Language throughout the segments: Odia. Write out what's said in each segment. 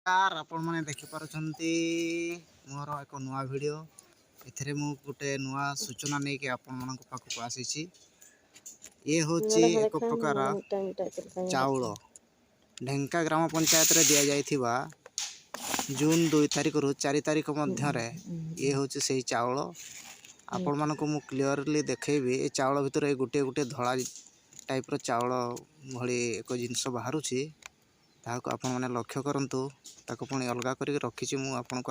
ଆପଣମାନେ ଦେଖିପାରୁଛନ୍ତି ମୋର ଏକ ନୂଆ ଭିଡ଼ିଓ। ଏଥିରେ ମୁଁ ଗୋଟେ ନୂଆ ସୂଚନା ନେଇକି ଆପଣମାନଙ୍କ ପାଖକୁ ଆସିଛି। ଇଏ ହେଉଛି ᱱᱚᱰᱮ ᱦᱚᱸ ଏକ ᱫᱮᱠᱷᱟᱣ ᱢᱮ ପ୍ରକାର ᱱᱚᱰᱮ ᱢᱤᱫᱴᱟᱝ ᱢᱤᱫᱴᱟᱝ ᱪᱮᱫ ᱞᱮᱠᱟ ᱧᱮᱞᱚᱜ ଚାଉଳ ᱠᱟᱱᱟ᱾ ଢେଙ୍କା ଗ୍ରାମ ପଞ୍ଚାୟତରେ ଦିଆଯାଇଥିବା ଜୁନ୍ 2 ତାରିଖରୁ 4 ତାରିଖ ମଧ୍ୟରେ। ଇଏ ହେଉଛି ସେଇ ଚାଉଳ। ଆପଣମାନଙ୍କୁ ମୁଁ କ୍ଲିଅରଲି ଦେଖେଇବି। ଏ ଚାଉଳ ଭିତରେ ଗୋଟିଏ ଗୋଟିଏ ଧଳା ଟାଇପ୍ର ଚାଉଳ ଭଳି ଏକ ଜିନିଷ ବାହାରୁଛି, ତାହାକୁ ଆପଣମାନେ ଲକ୍ଷ୍ୟ କରନ୍ତୁ। ତାକୁ ପୁଣି ଅଲଗା କରିକି ରଖିଛି, ମୁଁ ଆପଣଙ୍କୁ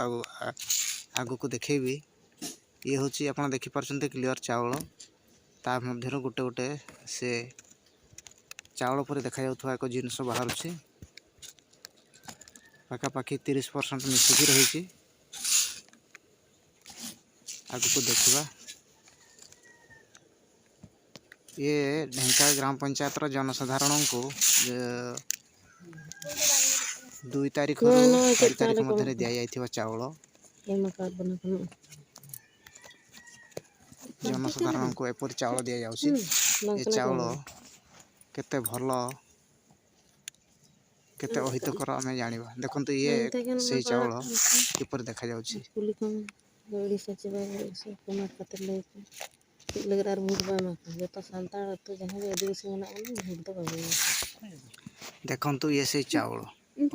ଆଗକୁ ଦେଖେଇବି। ଇଏ ହେଉଛି, ଆପଣ ଦେଖିପାରୁଛନ୍ତି କ୍ଲିଅର ଚାଉଳ। ତା ମଧ୍ୟରୁ ଗୋଟେ ଗୋଟେ ସେ ଚାଉଳ ପରି ଦେଖାଯାଉଥିବା ଏକ ଜିନିଷ ବାହାରୁଛି। ପାଖାପାଖି 30% ମିଶିକି ରହିଛି। ଆଗକୁ ଦେଖିବା। ଇଏ ଢେଙ୍କା ଗ୍ରାମ ପଞ୍ଚାୟତର ଜନସାଧାରଣଙ୍କୁ 2 ତାରିଖରୁ ᱱᱚᱜᱼᱚᱭ ᱱᱚᱜᱼᱚᱭ 4 ᱪᱮᱫ ତାରିଖ ᱪᱟᱣᱞᱮ ᱠᱚ ମଧ୍ୟରେ ᱮᱢᱚᱜ ᱠᱟᱱᱟ᱾ ଦିଆଯାଇଥିବା ଚାଉଳ। ᱮᱢ ᱟᱠᱟᱫ ᱵᱚᱱᱟ ᱠᱚ ᱱᱚᱜᱼᱚᱭ᱾ ଜନସାଧାରଣଙ୍କୁ ଏପରି ଚାଉଳ ଦିଆଯାଉଛି। ᱵᱟᱝ ଏ ᱠᱟᱱᱟ ᱠᱚ ଚାଉଳ କେତେ ଭଲ, କେତେ ଅହିତକର ଆମେ ଜାଣିବା। ଦେଖନ୍ତୁ, ଇଏ ᱢᱮᱱᱛᱮ ᱜᱮ ᱱᱚᱣᱟ ସେଇ ᱠᱚ ଚାଉଳ ᱟᱲᱟᱜ ᱠᱟᱱ ᱛᱮ କିପରି ଦେଖାଯାଉଛି। ᱠᱩᱞᱤ ᱠᱚᱢ ᱩᱲᱤᱥᱥᱟ ᱪᱮ ᱵᱟᱭ ᱩᱲᱤᱥᱥᱟ ᱠᱚᱢᱮᱱᱴ ᱠᱟᱛᱮ ᱞᱟᱹᱭ ᱯᱮ ᱪᱮᱫ ᱞᱟᱹᱜᱤᱫ ᱟᱨ ᱵᱷᱳᱴ ᱵᱟᱭ ᱮᱢᱟ ᱠᱚᱣᱟ᱾ ᱡᱚᱛᱚ ᱥᱟᱱᱛᱟᱲ ᱟᱹᱛᱩ ᱡᱟᱦᱟᱸ ᱜᱮ ᱟᱹᱫᱤᱵᱟᱹᱥᱤ ᱢᱮᱱᱟᱜ ᱵᱚᱱᱟ, ᱵᱷᱳᱴ ᱫᱚ ᱵᱟᱵᱚᱱ ᱮᱢᱟ ᱠᱚᱣᱟ᱾ ଦେଖନ୍ତୁ, ଇଏ ସେଇ ଚାଉଳ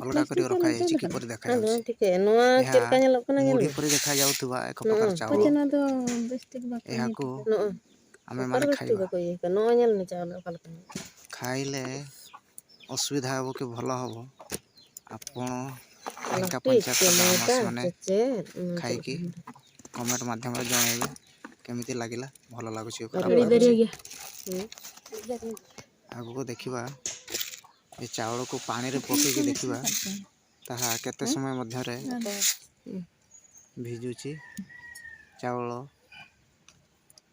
ଅଲଗା କରି ରଖାଯାଇଛି, କିପରି ᱟᱫᱚ ଦେଖାଯାଉଛି। ᱴᱷᱤᱠᱟᱹᱭᱟ ᱱᱚᱣᱟ ଏହା ᱪᱮᱫ ᱞᱮᱠᱟ ᱧᱮᱞᱚᱜ ᱠᱟᱱᱟ ᱧᱮᱞ ମୁଢ଼ି ᱢᱮ᱾ ପରି ଦେଖାଯାଉଥିବା ଏକ ପ୍ରକାର ᱱᱚᱜᱼᱚᱭ ଚାଉଳ। ଏହାକୁ ᱱᱚᱜᱼᱚᱭ ᱚᱠᱟᱨᱮ ଆମେମାନେ ᱵᱮᱥ ᱴᱷᱤᱠ ଖାଇବା। ᱵᱟᱠᱚ ᱤᱭᱟᱹ ᱠᱟᱜᱼᱟ᱾ ᱱᱚᱜᱼᱚᱭ ᱧᱮᱞ ᱢᱮ ᱪᱟᱣᱞᱮ ᱚᱠᱟ ᱞᱮᱠᱟ ᱧᱮᱞᱚᱜ᱾ ଖାଇଲେ ଅସୁବିଧା ହେବ କି ଭଲ ହେବ, ଆପଣ ଢେଙ୍କା ᱯᱞᱟᱥᱴᱤᱠ ᱪᱮ ପଞ୍ଚାୟତର ᱢᱚᱭᱫᱟ ଗ୍ରାମବାସୀମାନେ ᱪᱮ ᱪᱮᱫ ᱚᱱᱟ ᱪᱮᱫ ଖାଇକି ᱞᱮᱠᱟ ᱧᱮᱞᱚᱜ᱾ କମେଣ୍ଟ ମାଧ୍ୟମରେ ଜଣାଇବେ କେମିତି ଲାଗିଲା, ଭଲ ଲାଗୁଛି କି ଖରାପ ᱟᱹᱰᱤ ଲାଗୁଛି। ᱦᱩᱸ ଆଗକୁ ଦେଖିବା। ଏ ଚାଉଳକୁ ପାଣିରେ ପକେଇକି ଦେଖିବା ତାହା କେତେ ସମୟ ମଧ୍ୟରେ ଭିଜୁଛି। ଚାଉଳ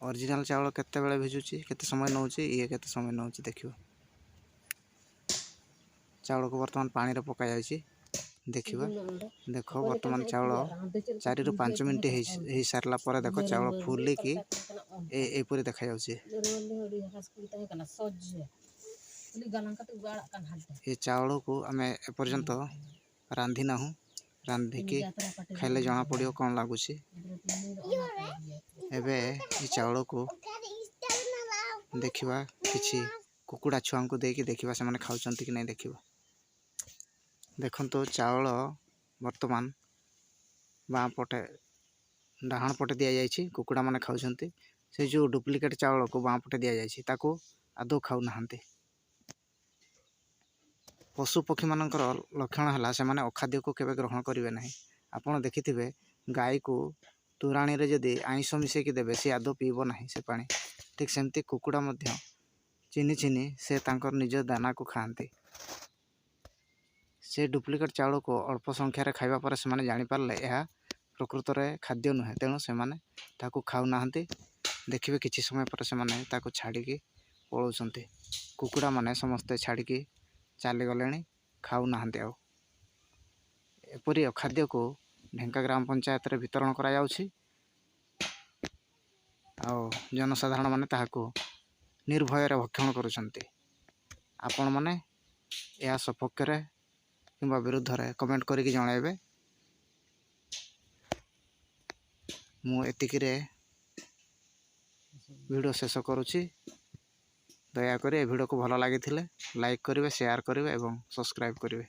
ଅରିଜିନାଲ୍ ଚାଉଳ କେତେବେଳେ ଭିଜୁଛି, କେତେ ସମୟ ନେଉଛି, ଇଏ କେତେ ସମୟ ନେଉଛି ଦେଖିବା। ଚାଉଳକୁ ବର୍ତ୍ତମାନ ପାଣିରେ ପକାଯାଇଛି, ଦେଖିବା। ଦେଖ, ବର୍ତ୍ତମାନ ଚାଉଳ 4ରୁ 5 ମିନିଟ୍ ହେଇସାରିଲା ପରେ ଦେଖ, ଚାଉଳ ଫୁଲିକି ଏପରି ଦେଖାଯାଉଛି। ଏ ଚାଉଳକୁ ଆମେ ଏପର୍ଯ୍ୟନ୍ତ ରାନ୍ଧି ନାହୁଁ। ରାନ୍ଧିକି ଖାଇଲେ ଜଣାପଡ଼ିବ କ'ଣ ଲାଗୁଛି। ଏବେ ଏ ଚାଉଳକୁ ଦେଖିବା, କିଛି କୁକୁଡ଼ା ଛୁଆଙ୍କୁ ଦେଇକି ଦେଖିବା ସେମାନେ ଖାଉଛନ୍ତି କି ନାହିଁ ଦେଖିବା। ଦେଖନ୍ତୁ, ଚାଉଳ ବର୍ତ୍ତମାନ ବାଁ ପଟେ, ଡାହାଣ ପଟେ ଦିଆଯାଇଛି, କୁକୁଡ଼ାମାନେ ଖାଉଛନ୍ତି। ସେ ଯେଉଁ ଡୁପ୍ଲିକେଟ୍ ଚାଉଳକୁ ବାଁ ପଟେ ଦିଆଯାଇଛି, ତାକୁ ଆଦୌ ଖାଉନାହାନ୍ତି। ପଶୁ ପକ୍ଷୀମାନଙ୍କର ଲକ୍ଷଣ ହେଲା ସେମାନେ ଅଖାଦ୍ୟକୁ କେବେ ଗ୍ରହଣ କରିବେ ନାହିଁ। ଆପଣ ଦେଖିଥିବେ, ଗାଈକୁ ତୋରାଣୀରେ ଯଦି ଆଇଁଷ ମିଶାଇକି ଦେବେ, ସେ ଆଦୌ ପିଇବ ନାହିଁ ସେ ପାଣି। ଠିକ୍ ସେମିତି କୁକୁଡ଼ା ମଧ୍ୟ ଚିହ୍ନି ଚିହ୍ନି ସେ ତାଙ୍କର ନିଜ ଦାନାକୁ ଖାଆନ୍ତି। ସେ ଡୁପ୍ଲିକେଟ୍ ଚାଉଳକୁ ଅଳ୍ପ ସଂଖ୍ୟାରେ ଖାଇବା ପରେ ସେମାନେ ଜାଣିପାରିଲେ ଏହା ପ୍ରକୃତରେ ଖାଦ୍ୟ ନୁହେଁ, ତେଣୁ ସେମାନେ ତାକୁ ଖାଉନାହାନ୍ତି। ଦେଖିବେ, କିଛି ସମୟ ପରେ ସେମାନେ ତାକୁ ଛାଡ଼ିକି ପଳାଉଛନ୍ତି। କୁକୁଡ଼ାମାନେ ସମସ୍ତେ ଛାଡ଼ିକି ଚାଲିଗଲେଣି, ଖାଉନାହାନ୍ତି ଆଉ। ଏପରି ଅଖାଦ୍ୟକୁ ଢେଙ୍କା ଗ୍ରାମ ପଞ୍ଚାୟତରେ ବିତରଣ କରାଯାଉଛି ଆଉ ଜନସାଧାରଣମାନେ ତାହାକୁ ନିର୍ଭୟରେ ଭକ୍ଷଣ କରୁଛନ୍ତି। ଆପଣମାନେ ଏହା ସପକ୍ଷରେ କିମ୍ବା ବିରୁଦ୍ଧରେ କମେଣ୍ଟ କରିକି ଜଣାଇବେ। ମୁଁ ଏତିକିରେ ଭିଡ଼ିଓ ଶେଷ କରୁଛି। ଦୟାକରି ଏ ଭିଡ଼ିଓକୁ ଭଲ ଲାଗିଥିଲେ ଲାଇକ୍ କରିବେ, ସେୟାର କରିବେ ଏବଂ ସବସ୍କ୍ରାଇବ୍ କରିବେ।